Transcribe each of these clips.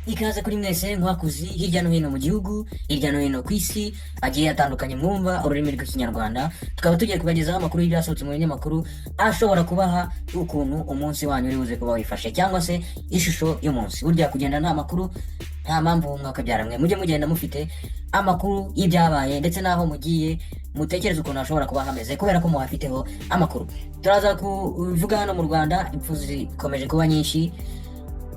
Ikaze kuri mwese nkwakuzi hirya no hino mu gihugu, hirya no hino ku isi hagiye hatandukanye mwumva ururimi rw'Ikinyarwanda. Tukaba tugiye kubagezaho amakuru y'ibyasohotse mu binyamakuru ashobora kubaha ukuntu umunsi wanyu uri buze kuba wifashe, cyangwa se ishusho y'umunsi. Burya kugenda nta makuru, nta mpamvu mwakabyara mwe. Mujye mugenda mufite amakuru y'ibyabaye ndetse n'aho mugiye, mutekereze ukuntu hashobora kuba hameze kubera ko muhafiteho amakuru. Turaza kuvuga hano mu Rwanda impfu zikomeje kuba nyinshi,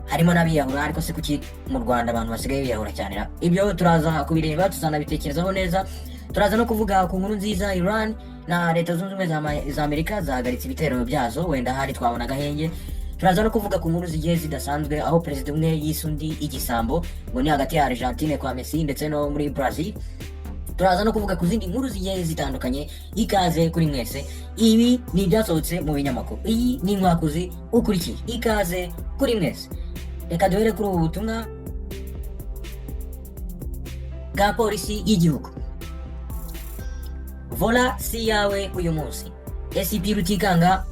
harimo n'abiyahura. Ariko se kuki mu Rwanda abantu basigaye biyahura cyane ra? Ibyo turaza kubireba, tuzanabitekerezaho neza. Turaza no kuvuga ku nkuru nziza: Iran na Leta Zunze Ubumwe za Amerika zahagaritse ibitero byazo, wenda hari twabona agahenge. Turaza no kuvuga ku nkuru zigiye zidasanzwe, aho perezida umwe yise undi igisambo, ngo ni hagati ya Argentine kwa Messi ndetse no muri Brazil. Turaza no kuvuga ku zindi nkuru zigiye zitandukanye. Ikaze kuri mwese, ibi ni ibyasohotse mu binyamakuru. Iyi ni Inkwakuzi ukurikiye. Ikaze kuri mwese. Reka duhere kuri ubu butumwa bwa Polisi y'igihugu: "Volant si yawe uyu munsi", ACP Rutikanga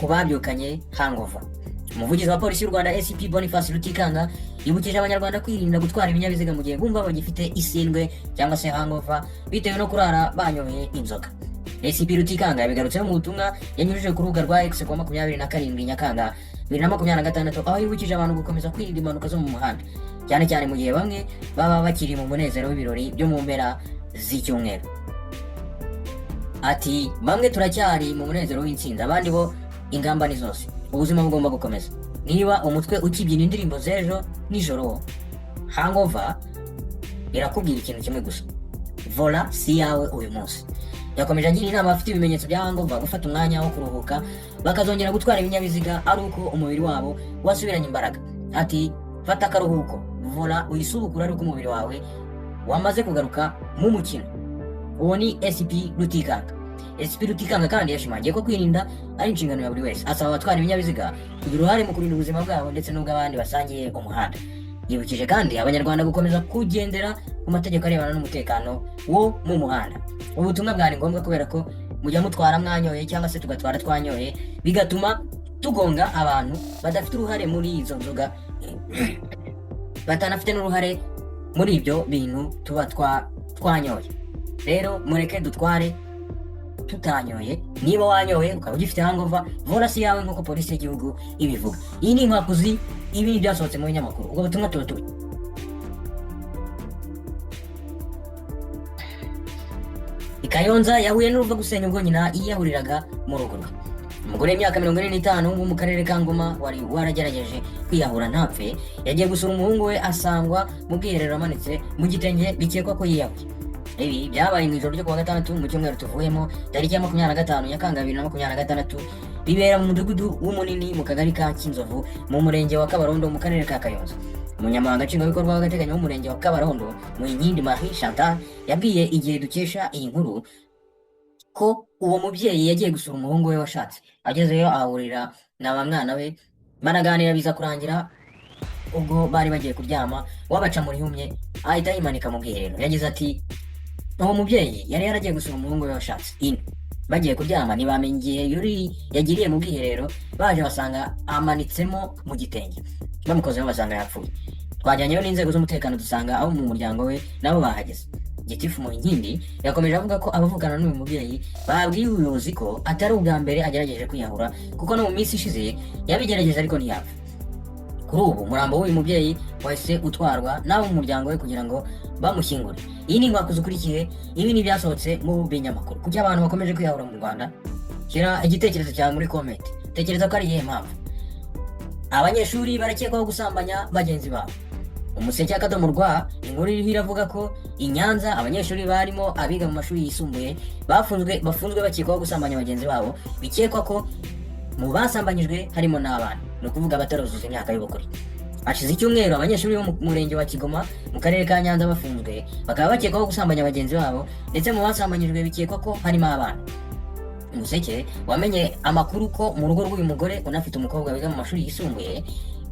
ku babyukanye hangover. Umuvugizi wa Polisi y'u Rwanda, ACP Boniface Rutikanga, yibukije Abanyarwanda kwirinda gutwara ibinyabiziga mu gihe bumva bagifite isindwe cyangwa se hangover bitewe no kurara banyoye inzoga. ACP Rutikanga yabigarutseho mu butumwa yanyujije ku rubuga rwa X kuwa 27 Nyakanga 2026, aho yibukije abantu gukomeza kwirinda impanuka zo mu muhanda, cyane cyane mu gihe bamwe baba bakiri mu munezero w'ibirori byo mu mpera z'icyumweru. Ati: "Bamwe turacyari mu munezero w'intsinzi, abandi bo ingamba ni zose. Ubuzima bugomba gukomeza. Niba umutwe ukibyina indirimbo z'ejo nijoro, hangover irakubwira ikintu kimwe gusa: volant si yawe uyu munsi." Yakomeje agira inama abafite ibimenyetso bya hangover gufata umwanya wo kuruhuka, bakazongera gutwara ibinyabiziga ari uko umubiri wabo wasubiranye imbaraga. Ati: "Fata akaruhuko, volant uyisubukura ari uko umubiri wawe wamaze kugaruka mu mukino." Uwo ni ACP Rutikanga. ACP Rutikanga kandi yashimangiye ko kwirinda ari inshingano ya buri wese, asaba abatwara ibinyabiziga kugira uruhare mu kurinda ubuzima bwabo ndetse n'ubw'abandi basangiye umuhanda. Yibukije kandi Abanyarwanda gukomeza kugendera ku mategeko arebana n'umutekano wo mu muhanda. Ubutumwa bwari ngombwa kubera ko mujya mutwara mwanyoye, cyangwa se tugatwara twanyoye, bigatuma tugonga abantu badafite uruhare muri izo nzoga, batanafite n'uruhare muri ibyo bintu tuba twanyoye. Rero mureke dutware tutanyoye. Niba wanyoye ukaba ugifite hangover, volant si yawe nk'uko Polisi y'igihugu ibivuga. Iyi ni Inkwakuzi, ibi ni ibyasohotse mu binyamakuru. Ubwo butumwa tuba tubi i Kayonza yahuye n'uruva gusenya ubwo nyina yiyahuriraga mu rugo rwe. Umugore w'imyaka 45 wo mu karere ka Ngoma wari waragerageje kwiyahura ntapfe, yagiye gusura umuhungu we asangwa mu bwiherero amanitse mu gitenge, bikekwa ko yiyahuye. Ibi byabaye mu ijoro ryo kuwa gatandatu mu cyumweru tuvuyemo, tariki ya 25 Nyakanga 2026, bibera mu mudugudu w'Umunini, mu kagari ka Kinzovu, mu murenge wa Kabarondo, mu karere ka Kayonza. Umunyamabanga nshingwabikorwa w'agateganyo w'umurenge wa Kabarondo, Muhinkindi Marie Chantal, yabwiye Igihe dukesha iyi nkuru ko uwo mubyeyi yagiye gusura umuhungu we washatse, agezeyo ahahurira na ba mwana we banaganira, biza kurangira ubwo bari bagiye kuryama wabaca muri humye ahita yimanika mu bwiherero. Yagize ati: "Uwo mubyeyi yari yaragiye gusura umuhungu we washatse ino, bagiye kuryama ntibamenya igihe yuri yagiriye mu bwiherero, baje basanga amanitsemo mu gitenge, bamukozeho basanga yapfuye. Twajyanyeyo n'inzego z'umutekano, dusanga abo mu muryango we nabo bahageze." Gitifu Muhinkindi yakomeje avuga ko abavugana n'uyu mubyeyi babwiye ubuyobozi ko atari ubwa mbere agerageje kwiyahura, kuko no mu minsi ishize yabigerageje ariko ntiyapfa. Kuri ubu umurambo w'uyu mubyeyi wahise utwarwa n'abo mu muryango we kugira ngo bamushyingure. Iyi ni Inkwakuzi ukurikiye, ibi ni ibyasohotse mu binyamakuru. Kuki abantu bakomeje kwiyahura mu Rwanda? Shyira igitekerezo cyawe muri comment. Tekereza ko ari iyihe mpamvu? Abanyeshuri barakekwaho gusambanya bagenzi babo. Umuseke akadomo rwa, inkuru iriho iravuga ko i Nyanza abanyeshuri barimo abiga mu mashuri yisumbuye bafunzwe bakekwaho gusambanya bagenzi babo. Bikekwa ko mu basambanyijwe harimo n'abana, ni ukuvuga abataruzuza imyaka y'ubukure. Hashize icyumweru abanyeshuri bo mu murenge wa Kigoma, mu karere ka Nyanza, bafunzwe, bakaba bakekwaho gusambanya bagenzi babo, ndetse mu basambanyijwe bikekwa ko harimo abana. Umuseke wamenye amakuru ko mu rugo rw'uyu mugore unafite umukobwa wiga mu mashuri yisumbuye,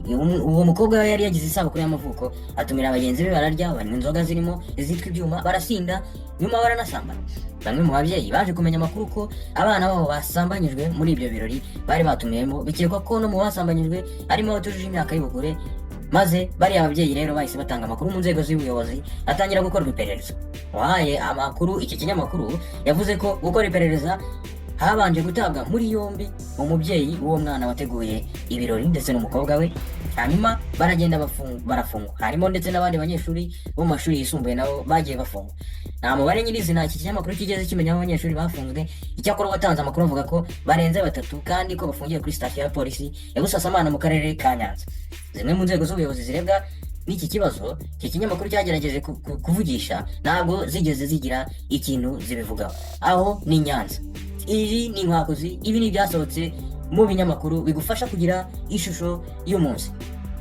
uwo mukobwa we yari yagize isabukuru y'amavuko, atumira bagenzi be, bararya, banywa inzoga zirimo izitwa ibyuma, barasinda, nyuma baranasambana. Bamwe mu babyeyi baje kumenya amakuru ko abana babo basambanyijwe muri ibyo birori bari batumiwemo. Bikekwa ko no mu basambanyijwe harimo abatujuje imyaka y'ubukure. Maze bariya babyeyi rero bahise batanga amakuru mu nzego z'ubuyobozi, atangira gukorwa iperereza. Uwahaye amakuru iki kinyamakuru yavuze ko gukora iperereza habanje gutabwa muri yombi umubyeyi w'uwo mwana wateguye ibirori ndetse n'umukobwa we, hanyuma baragenda barafungwa. Harimo ndetse n'abandi banyeshuri bo mu mashuri yisumbuye nabo bagiye bafungwa. Nta mubare nyirizina iki kinyamakuru kigeze kimenya aho abanyeshuri bafunzwe. Icyakora uwatanze amakuru avuga ko barenze batatu kandi ko bafungiye kuri sitasiyo ya polisi ya Busasamana mu karere ka Nyanza. Zimwe mu nzego z'ubuyobozi zirebwa n'iki kibazo iki kinyamakuru cyagerageje kuvugisha ntabwo zigeze zigira ikintu zibivugaho. Aho ni Nyanza. Iri ni Inkwakuzi, ibi ni ibyasohotse mu binyamakuru bigufasha kugira ishusho y'umunsi.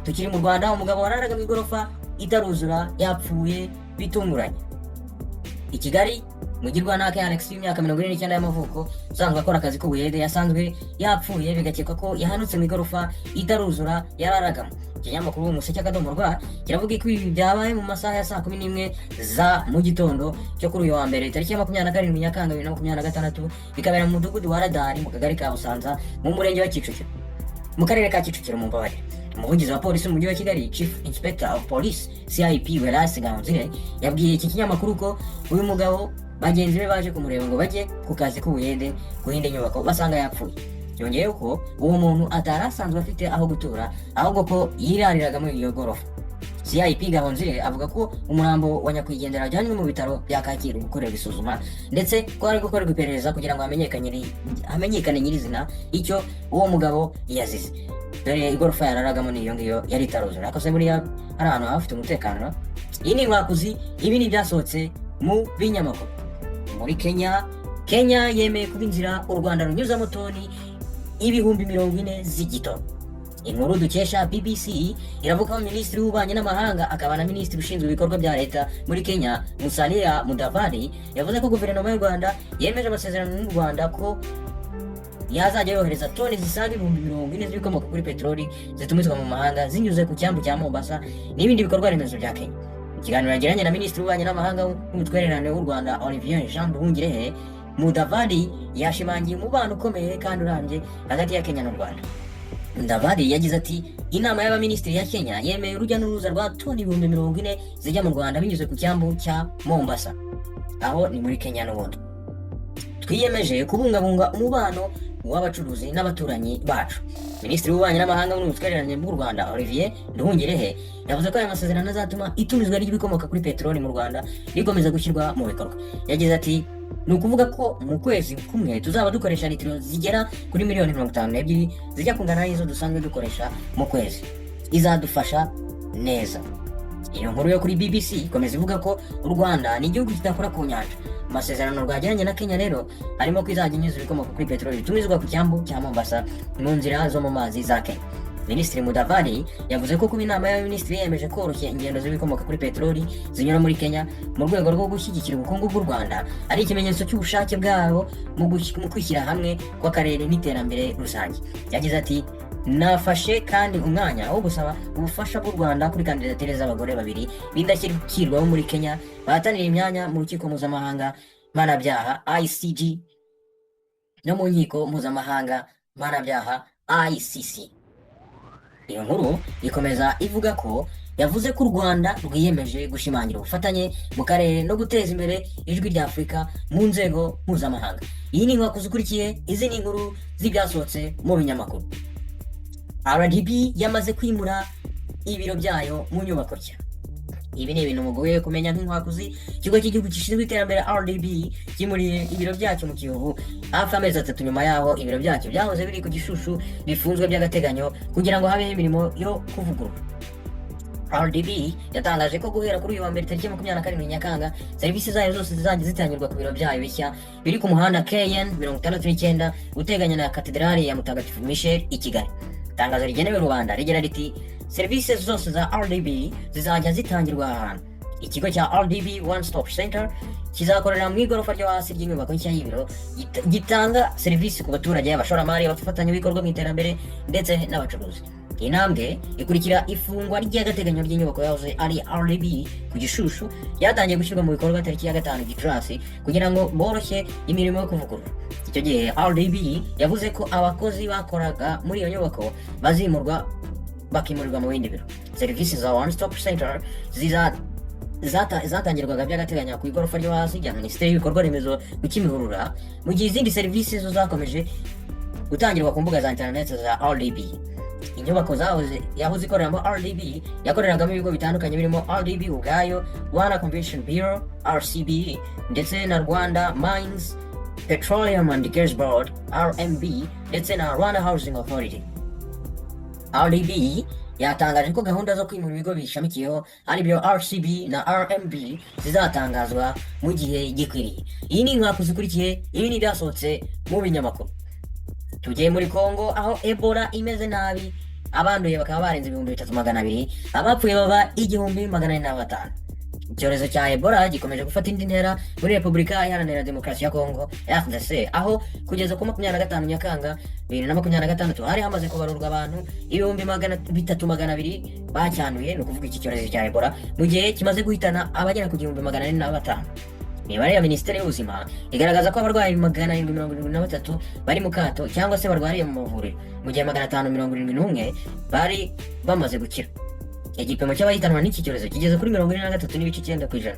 Tukiri mu Rwanda, umugabo wararaga mu igorofa itaruzura yapfuye bitunguranye. I Kigali, Mugirwanake Alex w'imyaka 49 y'amavuko, usanzwe akora akazi k'ubuyede, yasanzwe yapfuye, bigakekwa ko yahanutse mu igorofa itaruzura yararagamo. Ikinyamakuru Umuseke.rw kiravuga ko ibi byabaye mu masaha ya saa 11 za mu gitondo cyo kuri uyu wa mbere, tariki ya 27 Nyakanga 2026, bikabera mu mudugudu wa Radari, mu kagari ka Busanza, mu murenge wa Kicukiro, mu karere ka Kicukiro, mu mbabarire. Umuvugizi wa polisi mu mujyi wa Kigali, Chief Inspector of Police, CIP Wellars Gahonzire, yabwiye iki kinyamakuru ko uyu mugabo bagenzi be baje kumureba ngo bajye ku kazi k'ubuyede ku yindi nyubako, basanga yapfuye. Yongeyeho ko uwo muntu atari asanzwe afite aho gutura, ahubwo ko yirariraga muri iyo gorofa. CIP Gahonzire avuga ko umurambo wa nyakwigendera wajyanywe mu bitaro bya Kacyiru gukorerwa isuzuma, ndetse ko hari gukorerwa iperereza kugira ngo hamenyekane nyirizina icyo uwo mugabo yazize. Dore igorofa yararagamo niyo ngiyo yari itaruzura. Ariko se buriya hari ahantu haba hafite umutekano? Iyi ni Inkwakuzi, ibi ni ibyasohotse mu binyamakuru. Muri Kenya, Kenya yemeye kuba inzira u Rwanda runyuzamo toni 40,000 z'igitoro. Inkuru dukesha BBC iravuga ko minisitiri w'ububanyi n'amahanga akaba na minisitiri ushinzwe ibikorwa bya leta muri Kenya, Musalia Mudavadi, yavuze ko guverinoma y'u Rwanda yemeje amasezerano n'u Rwanda ko yazajya yohereza toni zisaga 40,000 z'ibikomoka kuri peteroli zitumizwa mu mahanga zinyuze ku cyambu cya Mombasa n'ibindi bikorwa remezo bya Kenya. Mu kiganiro yagiranye na minisitiri w'ububanyi n'amahanga n'ubutwererane w'u Rwanda, Olivier Jean Nduhungirehe, Mudavadi yashimangiye umubano ukomeye kandi urambye hagati ya Kenya n'u Rwanda. Mudavadi yagize ati: "Inama y'abaminisitiri ya Kenya yemeye urujya n'uruza rwa toni 40,000 zijya mu Rwanda binyuze ku cyambu cya Mombasa." Aho ni muri Kenya n'ubundi. "Twiyemeje kubungabunga umubano w'abacuruzi n'abaturanyi bacu." Minisitiri w'ububanyi n'amahanga n'ubutwererane bw'u Rwanda, Olivier Nduhungirehe, yavuze ko aya masezerano azatuma itumizwa ry'ibikomoka kuri peteroli mu Rwanda rikomeza gushyirwa mu bikorwa. Yagize ati: "Ni ukuvuga ko mu kwezi kumwe tuzaba dukoresha litiro zigera kuri miliyoni 52 zijya kungana n'izo dusanzwe dukoresha mu kwezi. Izadufasha neza." Iyo nkuru yo kuri BBC ikomeza ivuga ko u Rwanda ni igihugu kidakora ku nyanja. Mu masezerano rwagiranye na Kenya rero harimo ko izajya inyuza ibikomoka kuri peteroli bitumizwa ku cyambu cya Mombasa mu nzira zo mu mazi za Kenya. Minisitiri Mudavadi yavuze ko kuba inama y'abaminisitiri yemeje koroshya ingendo z'ibikomoka kuri peteroli zinyura muri Kenya mu rwego rwo gushyigikira ubukungu bw'u Rwanda ari ikimenyetso cy'ubushake bwabo mu kwishyira hamwe kw'akarere n'iterambere rusange. Yagize ati: "Nafashe kandi umwanya wo gusaba ubufasha bw'u Rwanda kuri kandidatire z'abagore babiri b'indashyikirwa bo muri Kenya bahatanira imyanya mu rukiko mpuzamahanga mpanabyaha ICJ no mu nkiko mpuzamahanga mpanabyaha ICC." Iyo nkuru ikomeza ivuga ko yavuze ko u Rwanda rwiyemeje gushimangira ubufatanye mu karere no guteza imbere ijwi rya Afurika mu nzego mpuzamahanga. Iyi ni Inkwakuzi ukurikiye, izi ni inkuru z'ibyasohotse mu binyamakuru. RDB yamaze kwimura ibiro byayo mu nyubako nshya. Ibi ni ibintu mugoye kumenya nk'inkwakuzi. Ikigo cy'igihugu gishinzwe iterambere, RDB, kimuriye ibiro byacyo mu Kiyovu, hafi amezi 3 nyuma yaho ibiro byacyo byahoze biri ku Gishushu bifunzwe by'agateganyo kugira ngo habeho imirimo yo kuvugurura. RDB yatangaje ko guhera kuri uyu wa mbere, tariki 27 Nyakanga, serivisi zayo zose zizajya zitangirwa ku biro byayo bishya biri ku muhanda KN 69 uteganye na Katedrali ya Mutagatifu Michel i Kigali. Itangazo rigenewe rubanda rigira riti: "Serivisi zose za RDB zizajya zitangirwa aha hantu." Ikigo cya RDB One Stop Center kizakorera mu igorofa ryo hasi ry'inyubako nshya y'ibiro, gitanga serivisi ku baturage, abashoramari, abafatanyabikorwa mu iterambere ndetse n'abacuruzi. Iyi ntambwe ikurikira ifungwa ry'agateganyo ry'inyubako yahoze ari RDB ku Gishushu, ryatangiye gushyirwa mu bikorwa tariki ya 5 Gicurasi kugira ngo boroshye imirimo yo kuvugurura. Icyo gihe RDB yavuze ko abakozi bakoraga muri iyo nyubako bazimurwa. bakimurirwa mu bindi biro. Serivisi za One Stop Center ziza zatangirwaga by'agateganyo ku igorofa ryo hasi rya Minisiteri y'Ibikorwa Remezo ku Kimihurura, mu gihe izindi serivisi zo zakomeje gutangirwa ku mbuga za interineti za RDB. Inyubako zahoze yahoze ikoreramo RDB yakoreragamo ibigo bitandukanye birimo RDB ubwayo, Rwanda Convention Bureau RCB, ndetse na Rwanda Mines, Petroleum and Gas Board RMB, ndetse na Rwanda Housing Authority. RDB yatangaje ko gahunda zo kwimura ibigo bishamikiyeho, aribyo RCB na RMB, zizatangazwa mu gihe gikwiriye. Iyi ni inkwaku zikurikiye, ibi ni ibyasohotse mu binyamakuru. Tugiye muri Congo, aho Ebola imeze nabi, abanduye bakaba barenze 3200, abapfuye baba 1405. Icyorezo cya Ebola gikomeje gufata indi ntera muri Repubulika Iharanira Demokarasi ya Congo RDC, aho kugeza ku 25 Nyakanga 2026 hari hamaze kubarurwa abantu 3200 bacyanduye, ni ukuvuga iki cyorezo cya Ebola, mu gihe kimaze guhitana abagera ku 1405. Imibare ya Minisiteri y'Ubuzima igaragaza ko abarwayi 773 bari mu kato cyangwa se barwariye mu mavuriro, mu gihe 571 bari bamaze gukira. Igipimo cy'abahitanwa n'iki cyorezo kigeze kuri 43.9%,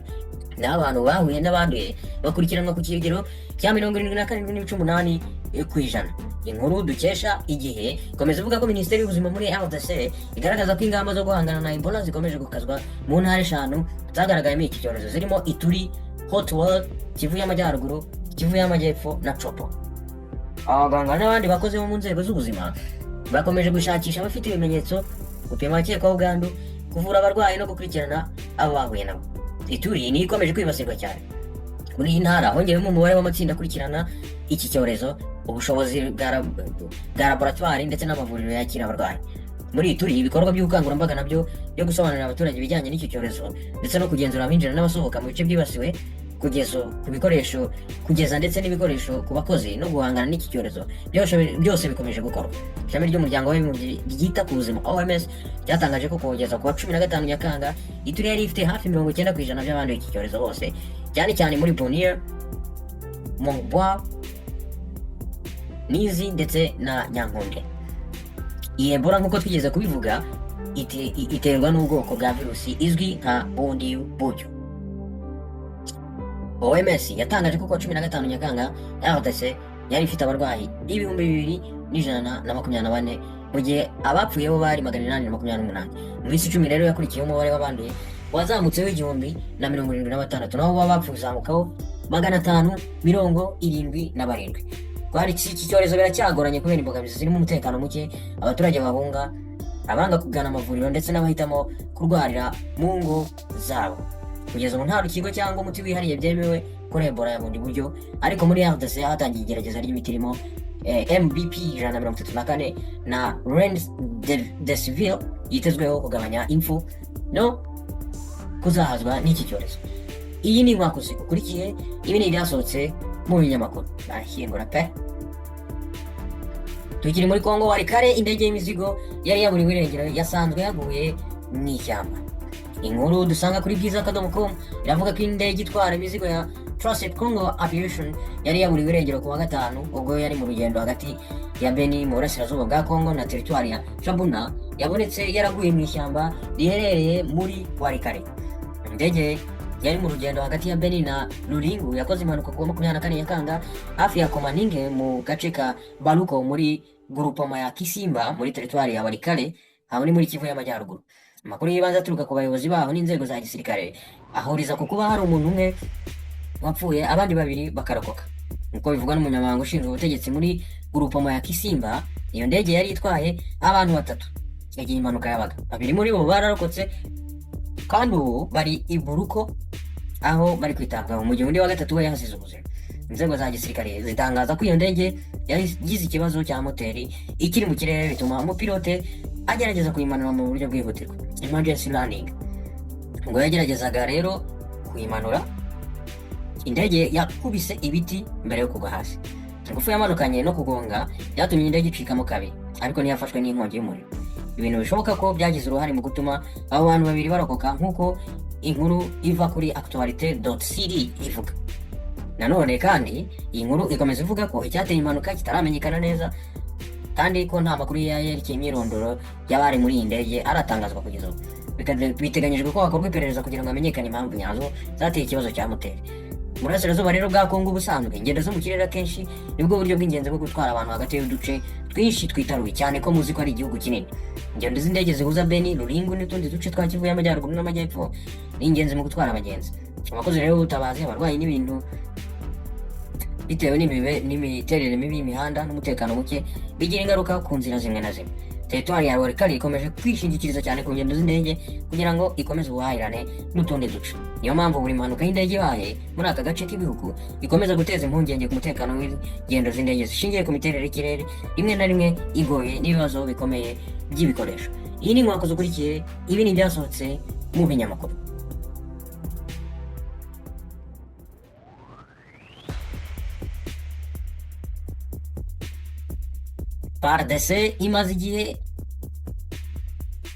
naho abantu bahuye n'abanduye bakurikiranwa ku kigero cya 77.8%. Inkuru dukesha Igihe ikomeza ivuga ko Minisiteri y'Ubuzima muri RDC igaragaza ko ingamba zo guhangana na Ebola zikomeje gukazwa mu ntara eshanu zagaragayemo iki cyorezo, zirimo Ituri, Haut-Uele, Kivu y'Amajyaruguru, Kivu y'Amajyepfo na Tshopo. Abaganga n'abandi bakozi bo mu nzego z'ubuzima bakomeje gushakisha abafite ibimenyetso, gupima abakekwaho ubwandu, kuvura abarwayi no gukurikirana abo bahuye nabo. Ituri niyo ikomeje kwibasirwa cyane. Muri iyi ntara hongewemo umubare w'amatsinda akurikirana iki cyorezo, ubushobozi bwa laboratwari ndetse n'amavuriro yakira abarwayi. Muri Ituri, ibikorwa by'ubukangurambaga nabyo byo gusobanurira abaturage ibijyanye n'iki cyorezo ndetse no kugenzura abinjira n'abasohoka mu bice byibasiwe, kugeza ku bikoresho, kugeza ndetse n'ibikoresho ku bakozi no guhangana n'iki cyorezo, byose byose bikomeje gukorwa. Ishami ry'Umuryango w'Abibumbye ryita ku Buzima OMS ryatangaje ko kugeza ku wa 15 Nyakanga, Ituri yari ifite hafi 90% by'abanduye iki cyorezo bose, cyane cyane muri Bunia, Mongwa, Nizi ndetse na Nyankunde. Iyi Ebola, nk'uko twigeze kubivuga, iterwa n'ubwoko bwa virusi izwi nka Bundibugyo. OMS yatangaje ko kuwa 15 Nyakanga RDC yari ifite abarwayi 2124, mu gihe abapfuye bo bari 828. Mu minsi 10 rero yakurikiyeho, umubare w'abanduye wazamutseho 1076, naho bo bapfuye uzamukaho 577. Kwari iki cyorezo biracyagoranye kubera imbogamizi zirimo umutekano muke, abaturage bahunga, abanga kugana amavuriro ndetse n'abahitamo kurwarira mu ngo zabo. Kugeza ubu nta rukingo cyangwa umuti wihariye byemewe kuri Ebola ya Bundibugyo, ariko muri RDC hatangiye igerageza ry'imiti irimo MBP 134 na Remdesivir, yitezweho kugabanya impfu no kuzahazwa n'iki cyorezo. Iyi ni inkwakuzi ukurikiye, ibi ni ibyasohotse mu binyamakuru. Barashyingura pe. Tukiri muri Kongo, Walikale, indege y'imizigo yari yaburiwe irengero yasanzwe yaguye mu ishyamba. Inkuru dusanga kuri bwiza.com iravuga ko indege itwara imizigo ya Trusted Congo Aviation yari yaburiwe irengero ku wa gatanu, ubwo yari mu rugendo hagati ya Beni mu burasirazuba bwa Congo na teritwari ya Shabunda, yabonetse yaraguye mu ishyamba riherereye muri Walikale. Indege yari mu rugendo hagati ya Beni na Lulingu yakoze impanuka ku wa 24 Nyakanga hafi ya Komaninge, mu gace ka Baluko, muri Gurupoma ya Kisimba, muri teritwari ya Walikale, aho ni muri Kivu y'Amajyaruguru. Amakuru y'ibanze aturuka ku bayobozi baho n'inzego za gisirikare ahuriza ku kuba hari umuntu umwe wapfuye, abandi babiri bakarokoka, nk'uko bivugwa n'umunyamabanga ushinzwe ubutegetsi muri Gurupoma ya Kisimba. Iyo ndege yari itwaye abantu batatu igihe impanuka yabaga. Babiri muri bo bararokotse kandi ubu bari i Buruko aho bari kwitabwaho, mu gihe undi wa gatatu we yahasize ubuzima. Inzego za gisirikare zitangaza ko iyo ndege yagize ikibazo cya moteri ikiri mu kirere, bituma umupilote agerageza kuyimanura mu buryo bwihutirwa, emergency landing. Ubwo yageragezaga rero kuyimanura, indege yakubise ibiti mbere yo kugwa hasi. Ingufu yamanukanye no kugonga byatumye indege icikamo kabiri, ariko ntiyafashwe n'inkongi y'umuriro, ibintu bishoboka ko byagize uruhare mu gutuma abo bantu babiri barokoka, nk'uko inkuru iva kuri actualite.cd ivuga. Nanone kandi iyi nkuru ikomeza ivuga ko icyateye impanuka kitaramenyekana neza. Kandi ko nta makuru yerekeye imyirondoro y'abari muri iyi ndege aratangazwa kugeza ubu. Biteganyijwe ko hakorwa iperereza kugira ngo hamenyekane impamvu nyazo zateye ikibazo cya moteri. Mu burasirazuba rero bwa Kongo, ubusanzwe ingendo zo mu kirere akenshi nibwo buryo bw'ingenzi bwo gutwara abantu hagati y'uduce twinshi twitaruye, cyane ko muzi ko ari igihugu kinini. Ingendo z'indege zihuza Beni, Ruringu n'utundi duce twa Kivu y'Amajyaruguru n'Amajyepfo ni ingenzi mu gutwara abagenzi, abakozi rero b'ubutabazi, abarwayi n'ibintu. Bitewe n'imiterere mibi y'imihanda n'umutekano muke bigira ingaruka ku nzira zimwe na zimwe, Teritwari ya Walikale ikomeje kwishingikiriza cyane ku ngendo z'indege kugira ngo ikomeze ubuhahirane n'utundi duce. Niyo mpamvu buri mpanuka y'indege ibaye muri aka gace k'ibihugu ikomeza guteza impungenge ku mutekano w'ingendo z'indege zishingiye ku miterere y'ikirere rimwe na rimwe igoye n'ibibazo bikomeye by'ibikoresho. Iyi ni inkwakuzi ukurikiye, ibi ni ibyasohotse mu binyamakuru. FARDC imaze igihe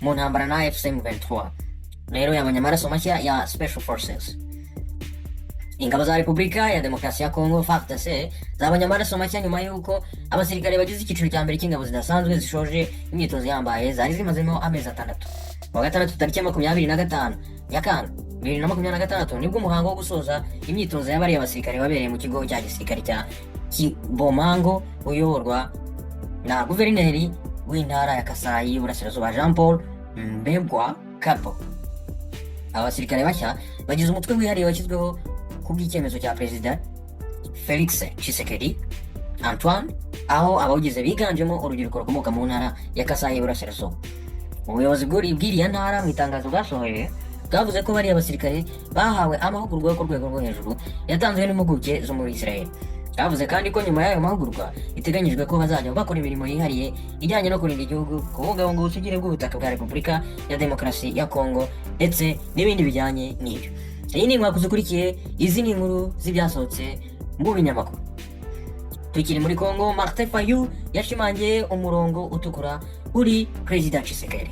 mu ntambara na AFC M23, rero yabonye amaraso mashya ya Special Forces. Ingabo za Repubulika ya Demokarasi ya Kongo, FARDC, zabonye amaraso mashya nyuma y'uko abasirikare bagize icyiciro cya mbere cy'ingabo zidasanzwe zishoje imyitozo yambaye zari zimazemo amezi 6. Ku wa gatandatu tariki ya 25 Nyakanga 2026 nibwo umuhango wo gusoza imyitozo y'abariya basirikare wabereye mu kigo cya gisirikare cya Kibomango, uyoborwa na guverineri w'intara ya Kasayi y'Iburasirazuba, Jean Paul Mbebwa Kapo. Aba basirikare bashya bagize umutwe wihariye washyizweho ku bw'icyemezo cya Perezida Felix Tshisekedi Antoine, aho abawugize biganjemo urubyiruko rukomoka mu ntara ya Kasayi y'Iburasirazuba. Ubuyobozi bw'iriya ntara mu itangazo bwasohoye bwavuze ko bariya basirikare bahawe amahugurwa yo ku rwego rwo hejuru yatanzwe n'impuguke zo muri Israel. Bavuze kandi ko nyuma y'ayo mahugurwa biteganyijwe ko bazajya bakora imirimo yihariye ijyanye no kurinda igihugu, kubungabunga ubusugire bw'ubutaka bwa Repubulika ya Demokarasi ya Kongo ndetse n'ibindi bijyanye n'ibyo. Iyi ni inkwakuzi ukurikiye, izi ni inkuru z'ibyasohotse mu binyamakuru. Tukiri muri Kongo, Martin Fayulu yashimangiye umurongo utukura kuri Perezida Tshisekedi.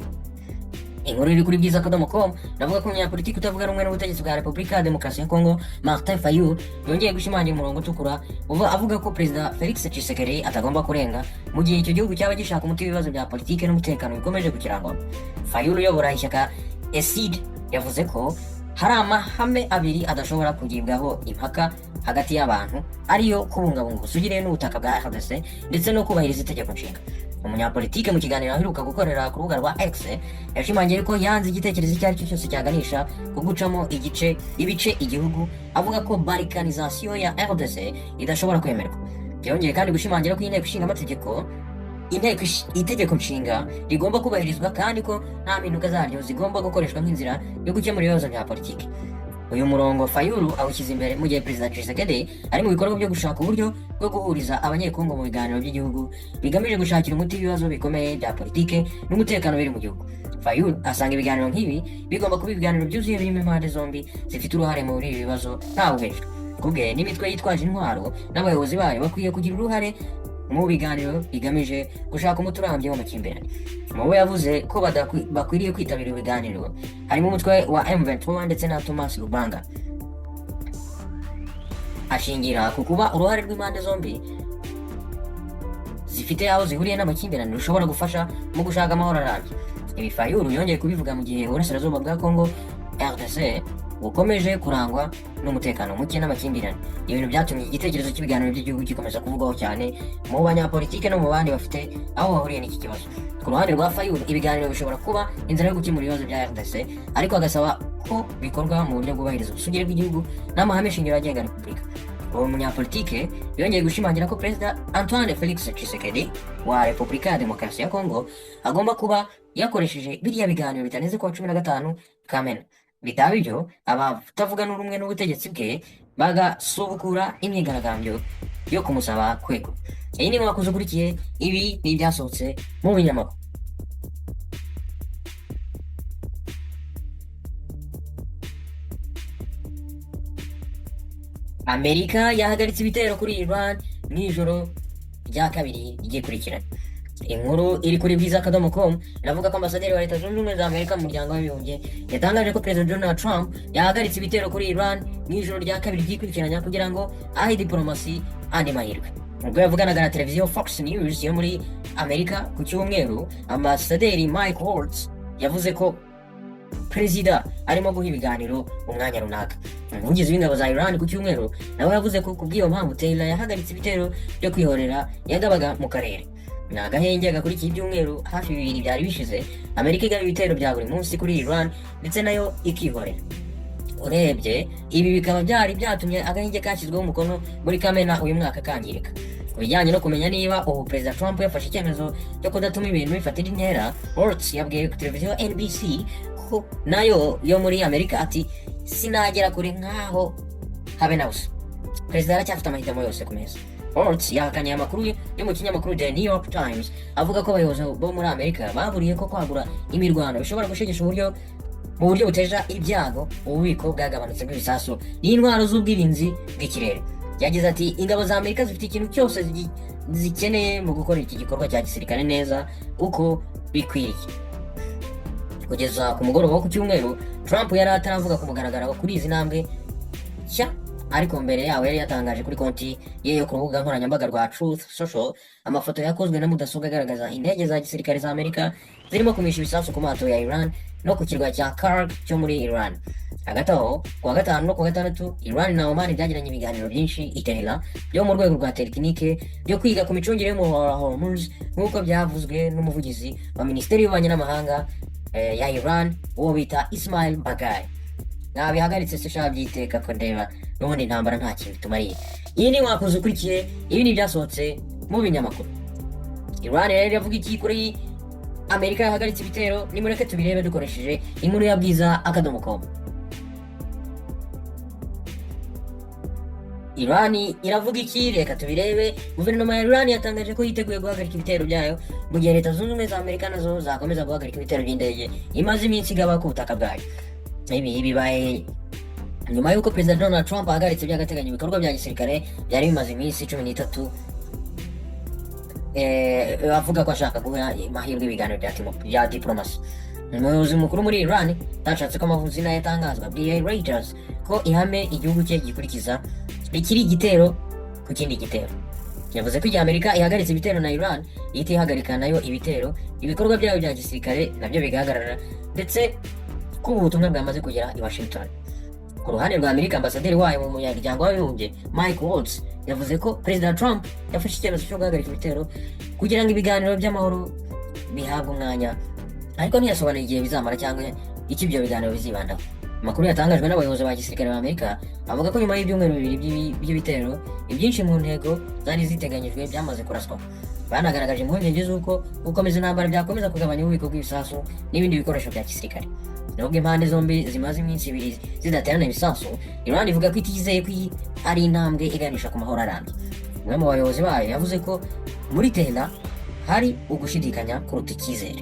Inkuru iri kuri bwiza.com navuga ko umunyapolitiki utavuga rumwe n'ubutegetsi bwa Repubulika ya Demokarasi ya Kongo, Martin Fayulu, yongeye gushimangira umurongo utukura avuga ko Perezida Felix Tshisekedi atagomba kurenga mu gihe icyo gihugu cyaba gishaka umuti w'ibibazo bya politiki n'umutekano bikomeje kukirangwamo. Fayulu uyobora ishyaka ECIDE yavuze ko hari amahame abiri adashobora kugibwaho impaka hagati y'abantu, ariyo kubungabunga ubusugire n'ubutaka bwa RDC ndetse no kubahiriza itegeko nshinga. Umunyapolitike mu kiganiro aheruka gukorera ku rubuga rwa X yashimangiye ko yanze igitekerezo icyo ari cyo cyose cyaganisha ku gucamo igice ibice igihugu, avuga ko balkanisation ya RDC idashobora kwemerwa. Yongeye kandi gushimangira ko inteko ishinga amategeko inteko itegeko nshinga rigomba kubahirizwa kandi ko nta mpinduka zaryo zigomba gukoreshwa nk'inzira yo gukemura ibibazo bya politiki. Uyu murongo Fayulu awushyize imbere mu gihe Perezida Tshisekedi ari mu bikorwa byo gushaka uburyo bwo guhuriza Abanyekongo mu biganiro by'igihugu bigamije gushakira umuti ibibazo bikomeye bya politike n'umutekano biri mu gihugu. Fayulu asanga ibiganiro nk'ibi bigomba kuba ibiganiro byuzuye birimo impande zombi zifite uruhare muri ibi bibazo ntawe uhejwe. Kubwe, n'imitwe yitwaje intwaro n'abayobozi bayo bakwiye kugira uruhare mu biganiro bigamije gushaka umuti urambye w'amakimbirane. Mu bo yavuze ko bakwiriye kwitabira ibiganiro harimo umutwe wa M23 ndetse na Thomas Lubanga. Ashingira ku kuba uruhare rw'impande zombi zifite aho zihuriye n'amakimbirane rushobora gufasha mu gushaka amahoro arambye. Ibi Fayulu yongeye kubivuga mu gihe uburasirazuba bwa Congo, RDC, bukomeje kurangwa n'umutekano muke n'amakimbirane, ibintu byatumye igitekerezo cy'ibiganiro by'igihugu gikomeza kuvugwaho cyane mu banyapolitike no mu bandi bafite aho bahuriye n'iki kibazo. Ku ruhande rwa Fayulu, ibiganiro bishobora kuba inzira yo gukemura ibibazo bya RDC, ariko agasaba ko bikorwa mu buryo bwubahiriza ubusugire bw'igihugu n'amahame shingiro agenga repubulika. Uwo munyapolitike yongeye gushimangira ko Perezida Antoine Felix Tshisekedi wa Repubulika ya Demokarasi ya Kongo agomba kuba yakoresheje biriya biganiro bitarenze kuwa 15 Kamena, bitaba ibyo abatavuga n'urumwe n'ubutegetsi bwe bagasubukura imyigaragambyo yo kumusaba kwegura. Iyi ni mwakoze ukurikiye, ibi ni ibyasohotse mu binyamakuru. Amerika yahagaritse ibitero kuri Iran mu ijoro rya kabiri ryikurikirana. Inkuru iri kuri bwiza.com iravuga ko ambasaderi wa Leta Zunze Ubumwe za Amerika mu Muryango w'Abibumbye yatangaje ko Perezida Donald Trump yahagaritse ibitero kuri Iran mu ijoro rya kabiri ryikurikiranya kugira ngo ahe diplomasi andi mahirwe. Ubwo yavuganaga na televiziyo Fox News yo muri Amerika ku cyumweru, Ambasaderi Mike Waltz yavuze ko perezida arimo guha ibiganiro umwanya runaka. Umuvugizi w'ingabo za Iran ku cyumweru nawe yavuze ko kubw'iyo mpamvu Tehran yahagaritse ibitero byo kwihorera yagabaga mu karere. Ni agahenge gakurikiye ibyumweru hafi 2 byari bishize Amerika igaba ibitero bya buri munsi kuri Iran, ndetse nayo ikihorera. Urebye ibi bikaba byari byatumye agahenge kashyizweho umukono muri Kamena uyu mwaka kangirika. Ku bijyanye no kumenya niba ubu Perezida Trump yafashe icyemezo cyo kudatuma ibintu bifata indi ntera, Waltz yabwiye televiziyo NBC ko nayo yo muri Amerika ati: "Sinagera kure nkaho habe na busa. Perezida aracyafite amahitamo yose ku meza." Waltz yahakanye amakuru yo mu kinyamakuru The New York Times avuga ko abayobozi bo muri Amerika baburiye ko kwagura imirwano bishobora gushegesha uburyo mu buryo buteja ibyago ububiko bwagabanutse bw'ibisasu n'intwaro z'ubwirinzi bw'ikirere. Yagize ati: "Ingabo za Amerika zifite ikintu cyose zikeneye mu gukora iki gikorwa cya gisirikare neza uko bikwiriye." Kugeza ku mugoroba wo ku cyumweru, Trump yari ataravuga ku mugaragaro kuri izi ntambwe nshya, ariko mbere yaho yari yatangaje kuri konti ye yo ku rubuga nkoranyambaga rwa Truth Social amafoto yakozwe na mudasobwa agaragaza indege za gisirikare za Amerika zirimo kumisha ibisasu ku mato ya Iran no ku kirwa cya Kharg cyo muri Iran. Hagati aho, kuwa gatanu no kuwa gatandatu, Iran na Oman byagiranye ibiganiro byinshi i Tehran byo mu rwego rwa tekinike byo kwiga ku micungire y'umuhora wa Hormuz, nk'uko byavuzwe n'umuvugizi wa Minisiteri y'Ububanyi n'Amahanga ya Iran, uwo bita Ismail Baghai. Nabihagaritse se sha byiteka ko ndeba n'ubundi intambara nta kintu itumariye. Iyi ni wakoze ukurikiye, ibi ni ibyasohotse mu binyamakuru. Iran rero iravuga iki kuri Amerika yahagaritse ibitero? Nimureke tubirebe dukoresheje inkuru ya bwiza.com. Iran iravuga iki? Reka tubirebe. Guverinoma ya Iran yatangaje ko yiteguye guhagarika ibitero byayo mu gihe Leta Zunze Ubumwe za Amerika nazo zakomeza guhagarika ibitero by'indege imaze iminsi igaba ku butaka bwayo. Ibi bibaye nyuma y'uko Perezida Donald Trump ahagaritse by'agateganyo ibikorwa bya gisirikare byari bimaze iminsi 13, avuga ko ashaka guha amahirwe ibiganiro bya diplomasi. Umuyobozi mukuru muri Iran utashatse ko amazina ye atangazwa abwiye Reuters ko ihame igihugu cye gikurikiza rikiri igitero ku kindi gitero. Yavuze ko igihe Amerika ihagaritse ibitero na Iran ihita ihagarika nayo ibitero, ibikorwa byayo bya gisirikare nabyo bigahagarara, ndetse ko ubu butumwa bwamaze kugera i Washington. Ku ruhande rwa Amerika, ambasaderi wayo mu muryango w'Abibumbye, Mike Waltz, yavuze ko Perezida Trump yafashe icyemezo cyo guhagarika ibitero kugira ngo ibiganiro by'amahoro bihabwe umwanya, ariko ntiyasobanuye igihe bizamara cyangwa icyo ibyo biganiro bizibandaho. Amakuru yatangajwe n'abayobozi ba gisirikare ba Amerika avuga ko nyuma y'ibyumweru 2 by'ibitero, ibyinshi mu ntego zari ziteganyijwe byamaze kuraswa. Banagaragaje impungenge z'uko gukomeza intambara byakomeza kugabanya ububiko bw'ibisasu n'ibindi bikoresho bya gisirikare. Nubwo impande zombi zimaze iminsi 2 zidaterana ibisasu, Iran ivuga ko itizeye ko iyi ari intambwe iganisha ku mahoro arambye. Umwe mu bayobozi bayo yavuze ko muri Tehran hari ugushidikanya kuruta icyizere,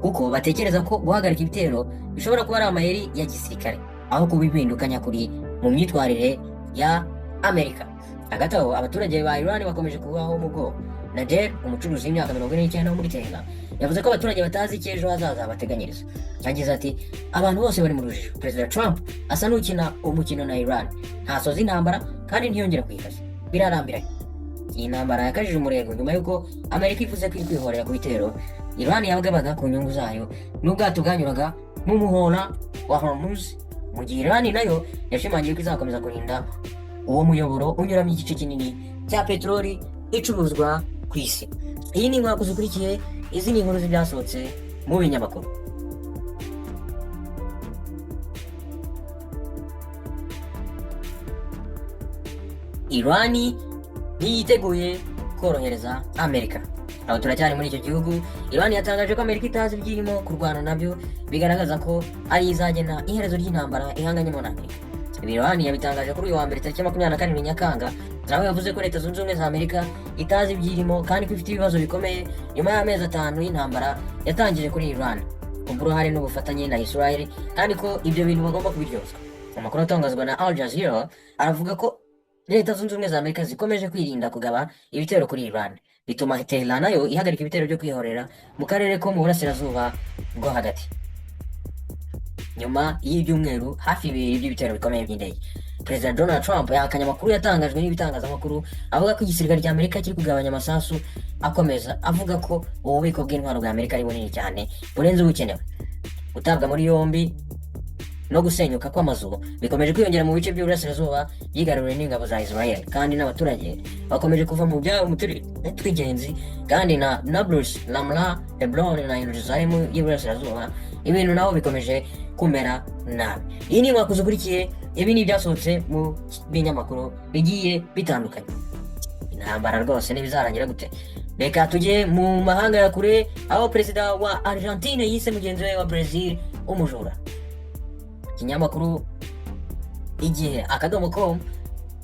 kuko batekereza ko guhagarika ibitero bishobora kuba ari amayeri ya gisirikare aho kuba impinduka nyakuri mu myitwarire ya Amerika. Hagati aho, abaturage ba Iran bakomeje kubaho mu bwoba. Nader, umucuruzi w'imyaka 49 wo muri Tehran, yavuze ko abaturage batazi icyo ejo hazaza bateganyiriza. Yagize ati: "Abantu bose bari mu rujijo. Perezida Trump asa n'ukina umukino na Iran, ntasoza intambara kandi ntiyongera kuyikaza. Birarambiranye." Iyi ntambara yakajije umurego nyuma y'uko Amerika ivuze ko iri kwihorera ku bitero Iran yagabaga ku nyungu zayo n'ubwato bwanyuraga mu muhora wa Hormuz, mu gihe Iran nayo yashimangiye ko izakomeza kurinda uwo muyoboro unyuramo igice kinini cya peteroli icuruzwa ku isi. Iyi ni inkwakuzi ukurikiye, izi ni inkuru z'ibyasohotse mu binyamakuru. Irani ntiyiteguye korohereza Amerika. Aho turacyari muri icyo gihugu. Irani yatangaje ko Amerika itazi ibyirimo kurwana nabyo, bigaragaza ko ari izagena iherezo ry'intambara ihanganyemo na Amerika. Ibi Irani yabitangaje kuri uyu wa mbere tariki 27 Nyakanga, nawe yavuze ko Leta Zunze Ubumwe za Amerika itazi ibyirimo kandi ko ifite ibibazo bikomeye nyuma y'amezi 5 y'intambara yatangije kuri Iran kubw'uruhare n'ubufatanye na Israel, kandi ko ibyo bintu bagomba kubiryozwa. Amakuru atangazwa na Al Jazeera aravuga ko Leta Zunze Ubumwe za Amerika zikomeje kwirinda kugaba ibitero kuri Iran, bituma Tehran nayo ihagarika ibitero byo kwihorera mu karere ko mu burasirazuba bwo hagati nyuma y'ibyumweru hafi 2 by'ibitero bikomeye by'indege. Perezida Donald Trump yahakanye amakuru yatangajwe n'ibitangazamakuru avuga ko igisirikare cya Amerika kiri kugabanya amasasu, akomeza avuga ko ububiko bw'intwaro bwa Amerika ari bunini cyane burenze ubukenewe. Gutabwa muri yombi no gusenyuka kw'amazu bikomeje kwiyongera mu bice by'uburasirazuba byigaruriwe n'ingabo za Israel, kandi n'abaturage bakomeje kuva mu byabo mu turere tw'ingenzi kandi na Nablus, Ramla, Hebron na Yerusalemu y'Iburasirazuba ibintu naho bikomeje kumera nabi. Iyi ni inkwakuzi ukurikiye, ibi ni ibyasohotse mu binyamakuru bigiye bitandukanye. Intambara rwose ntibizarangira gute? Reka tujye mu mahanga ya kure, aho perezida wa Argentine yise mugenzi we wa Brazil umujura. Ikinyamakuru Igihe.com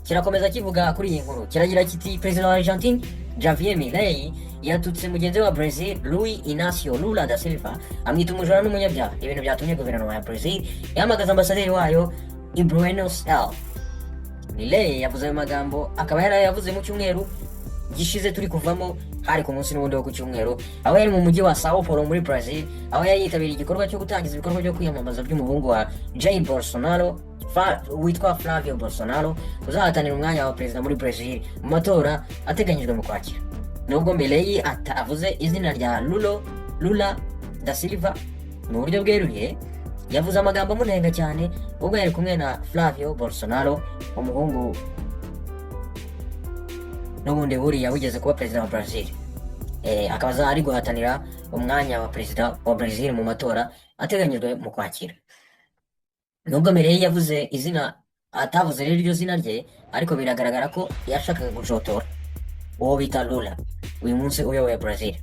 kirakomeza kivuga kuri iyi nkuru, kiragira kiti: "Perezida wa Argentine Javier Milei yatutse mugenzi we wa Brazil Luis Inacio Lula da Silva, amwita umujura n'umunyabyaha, ibintu byatumye guverinoma ya Brazil yahamagaza ambasaderi wayo i Buenos Aires." Milei yavuze ayo magambo akaba yarayavuze mu cyumweru gishize turi kuvamo, hari ku munsi n'ubundi wo ku cyumweru, aho yari mu mujyi wa Sao Paulo muri Brazil, aho yari yitabiriye igikorwa cyo gutangiza ibikorwa byo kwiyamamaza by'umuhungu wa Jair Bolsonaro witwa Flavio Bolsonaro, uzahatanira umwanya wa perezida muri Brazil mu matora ateganyijwe mu Kwakira. Nubwo Milei atavuze izina rya Lula da Silva mu buryo bweruye, yavuze amagambo amunenga cyane ubwo yari kumwe na Flavio Bolsonaro, umuhungu n'ubundi buriya wigeze kuba perezida wa Brazil, akaba ari guhatanira umwanya wa perezida wa Brazil mu matora ateganyijwe mu Kwakira. Nubwo Milei yavuze izina, atavuze rero iryo zina rye, ariko biragaragara ko yashakaga gushotora uwo bita Lula uyu munsi uyoboye Brazil.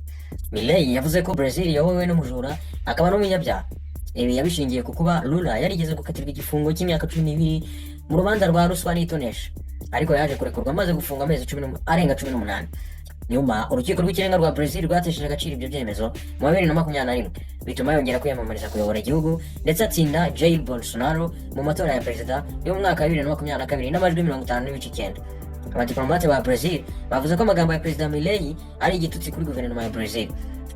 Milei yavuze ko Brazil iyobowe n'umujura akaba n'umunyabyaha. Ibi yabishingiye ku kuba Lula yarigeze gukatirwa igifungo cy'imyaka 12 mu rubanza rwa ruswa n'itonesha, ariko yaje kurekurwa amaze gufunga amezi arenga 18. Nyuma urukiko rw'ikirenga rwa Brazil rwatesheje agaciro ibyo byemezo mu wa 2021, bituma yongera kwiyamamariza kuyobora igihugu, ndetse atsinda Jair Bolsonaro mu matora ya perezida yo mu mwaka wa 2022 n'amajwi 50.9. Abadiplomate ba Brazil bavuze ko amagambo ya perezida Milei ari igitutsi kuri guverinoma ya Brazil,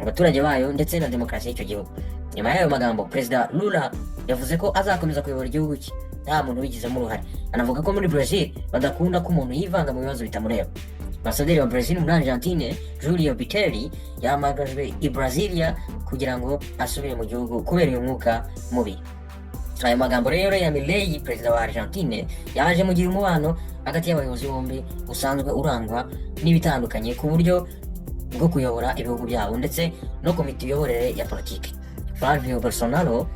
abaturage bayo ndetse na demokarasi y'icyo gihugu. Nyuma y'ayo magambo, perezida Lula yavuze ko azakomeza kuyobora igihugu cye nta muntu ubigizemo uruhare, anavuga ko muri Brazil badakunda ko umuntu yivanga mu bibazo bitamureba. Ambasaderi wa Brazil muri Argentine, Julio Bitelli, yahamagajwe i Brasilia kugira ngo asubire mu gihugu kubera uyu mwuka mubi. Ayo magambo rero ya Milei, perezida wa Argentine, yaje mu gihe umubano hagati y'abayobozi bombi usanzwe urangwa n'ibitandukanye ku buryo bwo kuyobora ibihugu byabo ndetse no ku miyoborere ya politiki. Flavio Bolsonaro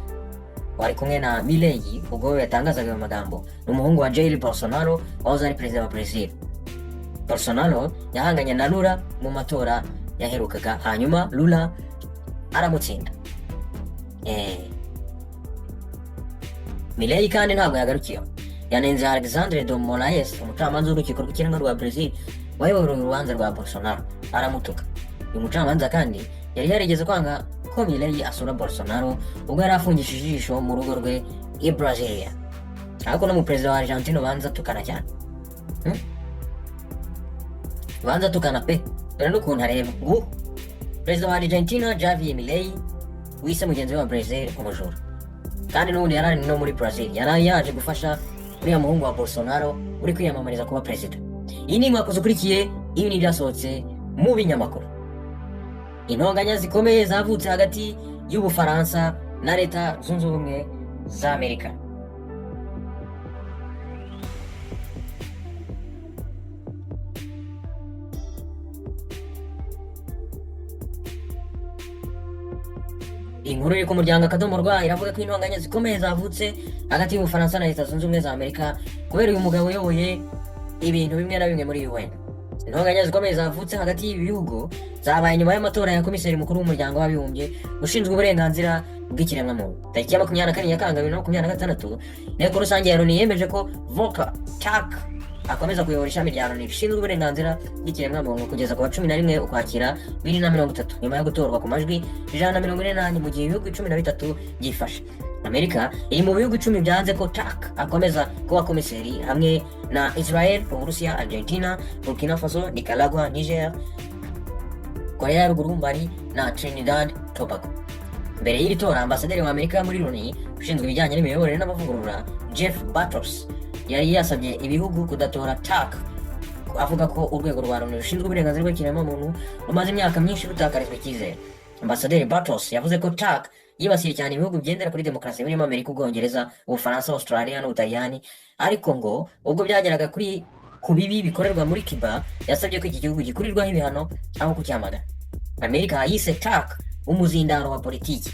wari kumwe na Milei ubwo yatangazaga ayo magambo ni umuhungu wa Jair Bolsonaro wahoze ari perezida wa Brazil. Bolsonaro yahanganye na Lula mu matora yaherukaga, hanyuma Lula aramutsinda. Milei kandi ntabwo yagarukiyeho, yanenze Alexandre de Moraes, umucamanza w'urukiko rw'ikirenga rwa Brazil wayoboye urubanza rwa Bolsonaro, aramutuka. Uyu mucamanza kandi yari yarigeze kwanga ko Milei asura Bolsonaro ubwo yari afungishije ijisho mu rugo rwe i Brasilia. Ariko no mu perezida wa Argentine ubanza atukana cyane. Ubanza atukana pe, dore n'ukuntu areba nguhu. Perezida wa Argentina Javier Milei wise mugenzi we wa Brazil umujura, kandi n'ubundi yari ari no muri Brazil, yari yaje gufasha uriya muhungu wa Bolsonaro uri kwiyamamariza kuba perezida. Iyi ni inkwakuzi ukurikiye, ibi ni ibyasohotse mu binyamakuru. Intonganya zikomeye zavutse hagati y'Ubufaransa na Leta Zunze Ubumwe za Amerika. Inkuru iri ku Muryango.rwa iravuga ko intonganya zikomeye zavutse hagati y'Ubufaransa na Leta Zunze Ubumwe za Amerika kubera uyu mugabo uyoboye ibintu bimwe na bimwe muri UN. Intonganya zikomeye zavutse hagati y'ibi bihugu zabaye nyuma y'amatora ya komiseri mukuru w'Umuryango w'Abibumbye ushinzwe uburenganzira bw'ikiremwamuntu. Tariki ya 24 Nyakanga 2026, Inteko Rusange ya Loni yemeje ko Volker Turk akomeza kuyobora ishami rya Loni rishinzwe uburenganzira bw'ikiremwamuntu kugeza ku wa 11 Ukwakira 2030, nyuma yo gutorwa ku majwi 144, mu gihe ibihugu 13 byifashe. Amerika iri mu bihugu 10 byanze ko Turk akomeza kuba komiseri, hamwe na Israel, Uburusiya, Argentina, Burkina Faso, Nicaragua, Niger, Korea ya Ruguru, Mali na Trinidad Tobago. Mbere y'iri tora, ambasaderi wa Amerika muri Loni ushinzwe ibijyanye n'imiyoborere n'amavugurura, Jeff Bartos, Yari yasabye ibihugu kudatora Turk, avuga ko urwego rwa Loni rushinzwe uburenganzira bw'ikiremwamuntu rumaze imyaka myinshi rutakarizwa icyizere. Ambasaderi Bartos yavuze ko Turk yibasiye cyane ibihugu bigendera kuri demokarasi birimo Amerika, Ubwongereza, Ubufaransa, Australia n'Ubutaliyani, ariko ngo ubwo byageraga ku bibi bikorerwa muri Cuba, yasabye ko iki gihugu gikurirwaho ibihano aho kucyamagana. Amerika yise Turk umuzindaro wa politiki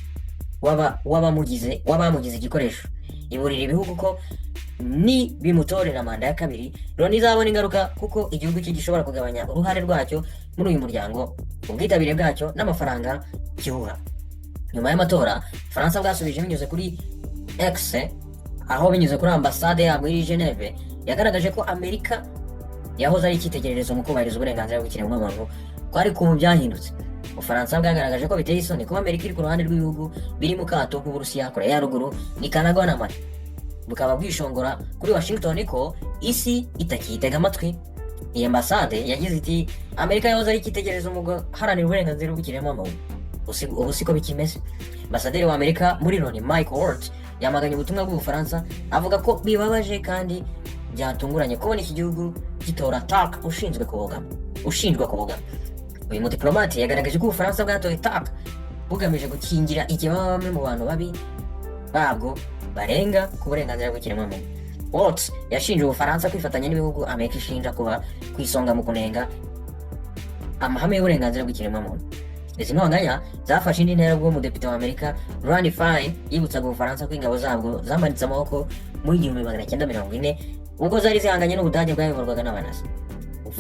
w'abamugize igikoresho, iburira ibihugu ko ni bimutorera manda ya kabiri, Loni izabona ingaruka, kuko igihugu cye gishobora kugabanya uruhare rwacyo muri uyu muryango, ubwitabire bwacyo n'amafaranga kiwuha. Nyuma y'amatora, Faransa bwasubije binyuze kuri X, aho binyuze kuri ambasade yabwo iri Geneve yagaragaje ko Amerika yahoze ari icyitegererezo mu kubahiriza uburenganzira bw'ikiremwamuntu, ko ariko ubu byahindutse. Ubufaransa bwagaragaje ko biteye isoni kuba Amerika iri ku ruhande rw'ibihugu biri mu kato nk'Uburusiya, Korea ya Ruguru, Nicaragua na Mali, bukaba bwishongora kuri Washington ko isi itakiyitega amatwi. Iyi ambasade yagize iti: "Amerika yahoze ari icyitegererezo mu guharanira uburenganzira bw'ikiremwamuntu, ubu siko bikimeze." Ambasaderi wa Amerika muri Loni, Mike Waltz, yamaganye ubutumwa bw'Ubufaransa, avuga ko bibabaje kandi byatunguranye kubona iki gihugu gitora Turk ushinzwe kubogama, ushinjwa kubogama. Uyu mudiplomate yagaragaje ko Ubufaransa bwatoye Turk bugamije gukingira ikibaba bamwe mu bantu babi babwo barenga ku burenganzira bw'ikiremwamuntu. Waltz yashinje Ubufaransa kwifatanya n'ibihugu Amerika ishinja kuba ku isonga mu kunenga amahame y'uburenganzira bw'ikiremwamuntu. Izi ntonganya zafashe indi ntera ubwo umudepite wa Amerika Ron Fine yibutsaga Ubufaransa ko ingabo zabwo zamanitse amaboko muri 1940 ubwo zari zihanganye n'Ubudage bwayoborwaga n'Abanazi.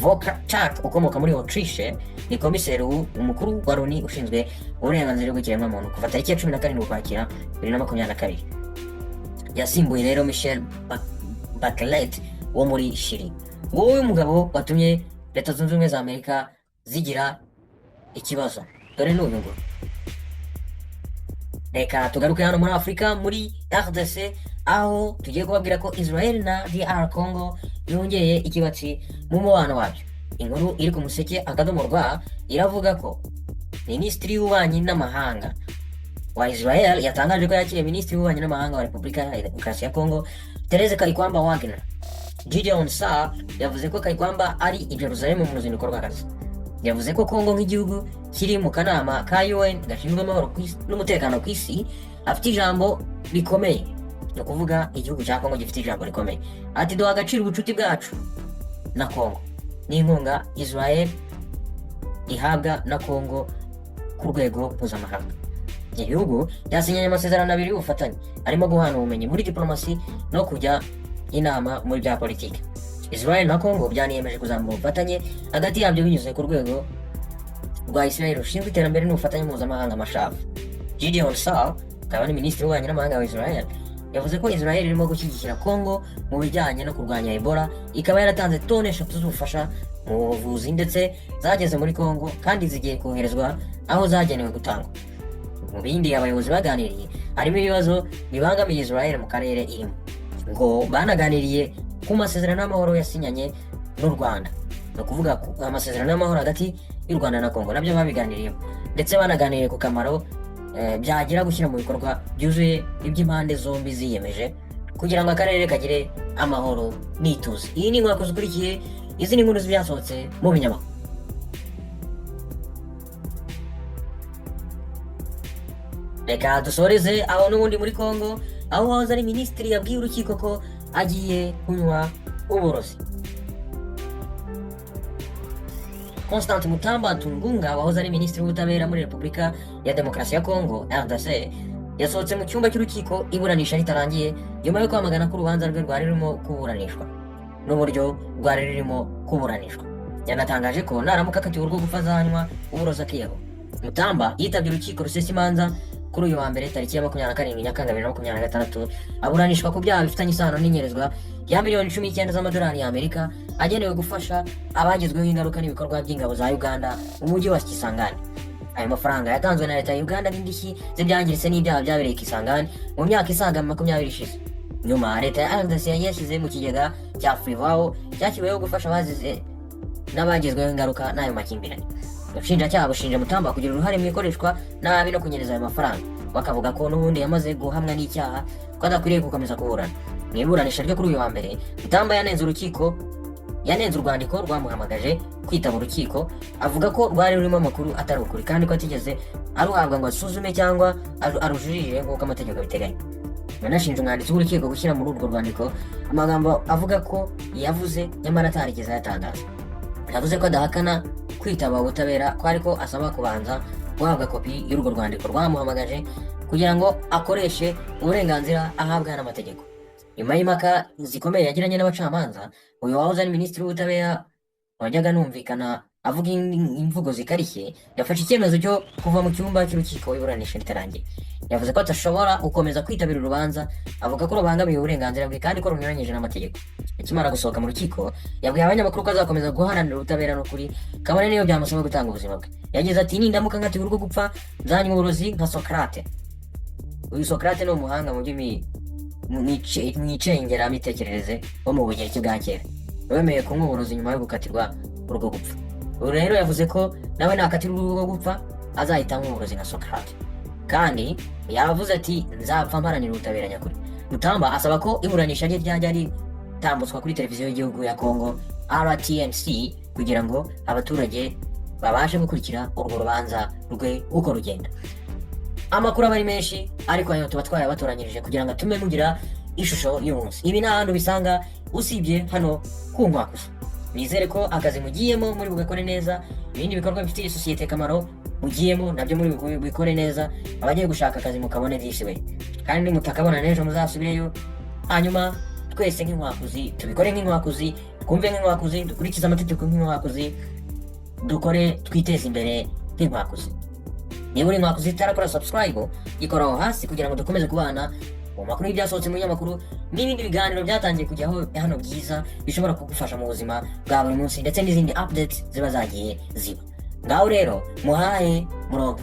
Volker Turk ukomoka muri Autriche ni komiseri umukuru wa Loni ushinzwe uburenganzira bw'ikiremwamuntu kuva tariki ya 17 Ukwakira 2022. Yasimbuye rero Michelle Bachelet wo muri Chili. Nguwo mugabo watumye Leta Zunze Ubumwe za Amerika zigira ikibazo, dore n'uyu nguyu. Reka tugaruke hano muri Afurika, muri RDC, aho tugiye kubabwira ko Israel na DR Congo yongeye ikibatsi mu mubano wabyo. Inkuru iri ku Museke.rw iravuga ko Minisitiri w'Ububanyi n'Amahanga wa Israel yatangaje ko yakiriye Minisitiri w'Ububanyi n'Amahanga wa Repubulika ya Demokarasi ya Congo, Therese Kayikwamba Wagner. Gideon Saar yavuze ko Kayikwamba ari i Jerusalem mu ruzinduko rw'akazi. Yavuze ko Congo nk'igihugu kiri mu kanama ka UN gashinzwe amahoro n'umutekano ku isi afite ijambo rikomeye, ni ukuvuga igihugu cya Congo gifite ijambo rikomeye. Ati: "Duha agaciro ubucuti bwacu na Congo n'inkunga Israel ihabwa na Congo ku rwego mpuzamahanga." Ibihugu byasinyanye amasezerano abiri y'ubufatanye arimo guhana ubumenyi muri diplomasi no kujya inama muri bya politiki. Israel na Congo byaniyemeje kuzamura ubufatanye hagati yabyo binyuze ku rwego rwa Israel rushinzwe iterambere n'ubufatanye mpuzamahanga, MASHAV. Gideon Saar akaba ni minisitiri w'ububanyi n'amahanga wa Israel, yavuze ko Israel irimo gushyigikira Congo mu bijyanye no kurwanya Ebola, ikaba yaratanze toni 3 z'ubufasha mu buvuzi, ndetse zageze muri Congo kandi zigiye koherezwa aho zagenewe gutangwa. Mu bindi abayobozi baganiriye harimo ibibazo bibangamiye Israel mu karere irimo. Ngo banaganiriye ku masezerano y'amahoro yasinyanye n'u Rwanda, ni ukuvuga ku amasezerano y'amahoro hagati y'u Rwanda na Congo, nabyo babiganiriyeho, ndetse banaganiriye ku kamaro byagira gushyira mu bikorwa byuzuye iby'impande zombi ziyemeje kugira ngo akarere kagire amahoro n'ituze. Iyi ni inkuru ukurikiye, izi ni inkuru z'ibyasohotse mu binyamakuru. Reka dusoreze aho n'ubundi muri Congo, aho uwahoze ari minisitiri yabwiye urukiko ko agiye kunywa uburozi. Constant Mutamba Tungunga wahoze ari minisitiri w'ubutabera muri Repubulika ya Demokarasi ya Congo, RDC, yasohotse mu cyumba cy'urukiko iburanisha ritarangiye, nyuma yo kwamagana ko urubanza rwe rwari rurimo kuburanishwa n'uburyo rwari rurimo kuburanishwa. Yanatangaje ko naramuka akatiwe urwo gupfa azanywa uburozi akiyahura. Mutamba yitabye urukiko rusesa imanza kuri uyu wa mbere tariki ya 27 Nyakanga 2026, aburanishwa ku byaha bifitanye isano n'inyerezwa rya miliyoni 19 z'amadolari y'Amerika agenewe gufasha abagizweho ingaruka n'ibikorwa by'ingabo za Uganda mu mujyi wa Kisangani. Ayo mafaranga yatanzwe na leta ya Uganda nk'indishyi z'ibyangiritse n'ibyaha byabereye i Kisangani mu myaka isaga 20 ishize. Nyuma leta ya RDC yashyize mu kigega cya Frivao cyashyiriweho gufasha abazize n'abagizweho ingaruka n'ayo makimbirane. Ubushinjacyaha bushinja Mutamba kugira uruhare mu ikoreshwa nabi no kunyereza ayo mafaranga. Bakavuga ko n'ubundi yamaze guhamwa n'icyaha, ko adakwiriye gukomeza kuburana. Mu iburanisha ryo kuri uyu wa mbere, Mutamba yanenze urukiko, yanenze urwandiko rwamuhamagaje kwitaba urukiko, avuga ko rwari rurimo amakuru atari ukuri kandi ko atigeze aruhabwa ngo asuzume cyangwa arujuririre nk'uko amategeko abiteganya. Yanashinje umwanditsi w'urukiko gushyira muri urwo rwandiko amagambo avuga ko yavuze nyamara atarigeze ayatangaza. Yavuze ko adahakana kwitaba ubutabera, ko ariko asaba kubanza guhabwa kopi y'urwo rwandiko rwamuhamagaje kugira ngo akoreshe uburenganzira ahabwa n'amategeko. Nyuma y'impaka zikomeye yagiranye n'abacamanza, uyu wahoze ari minisitiri w'ubutabera wajyaga anumvikana avuga imvugo zikarishye, yafashe icyemezo cyo kuva mu cyumba cy'urukiko iburanisha ritarangiye. Yavuze ko adashobora gukomeza kwitabira urubanza, avuga ko rubangamiye uburenganzira bwe kandi ko runyuranyije n'amategeko. Akimara gusohoka mu rukiko, yabwiye abanyamakuru ko azakomeza guharanira ubutabera n'ukuri, kabone niyo byamusaba gutanga ubuzima bwe. Yagize ati: "Nindamuka nkatiwe urwo gupfa, nzanywa uburozi nka Socrate." Uyu Socrate ni umuhanga mu by'imi mu icengeramitekerereze wo mu Bugereki bwa kera, wemeye kunywa uburozi nyuma yo gukatirwa urwo gupfa. Ubu rero yavuze ko nawe nakatirwa urwo gupfa azahita anywa uburozi nka Socrate, kandi yavuze ati: "Nzapfa mparanira ubutabera nyakuri." Mutamba asaba ko iburanisha rye ryajya ritambutswa kuri televiziyo y'igihugu ya Congo, RTNC, kugira ngo abaturage babashe gukurikira urwo rubanza rwe uko rugenda. Amakuru aba ari menshi, ariko ayo tuba twayabatoranyirije kugira ngo atume mugira ishusho y'umunsi. Ibi nta handi ubisanga usibye hano ku Nkwakuzi. Nizere ko akazi mugiyemo muri bugakore neza, ibindi bikorwa bifitiye sosiyete akamaro mugiyemo nabyo muri bubikore neza. Abagiye gushaka akazi mukabone disi we, kandi nimutakabona n'ejo muzasubireyo. Hanyuma twese nk'inkwakuzi tubikore nk'inkwakuzi, twumve nk'inkwakuzi, dukurikize amategeko nk'inkwakuzi, dukore twiteze imbere nk'inkwakuzi. Niba uri inkwakuzi itarakora subscribe, ikora aho hasi kugira ngo dukomeze kubana mu makuru y'ibyasohotse mu binyamakuru n'ibindi biganiro byatangiye kujyaho hano byiza bishobora kugufasha mu buzima bwa buri munsi, ndetse n'izindi updates ziba zagiye ziba. Ngaho rero muhahe muronka.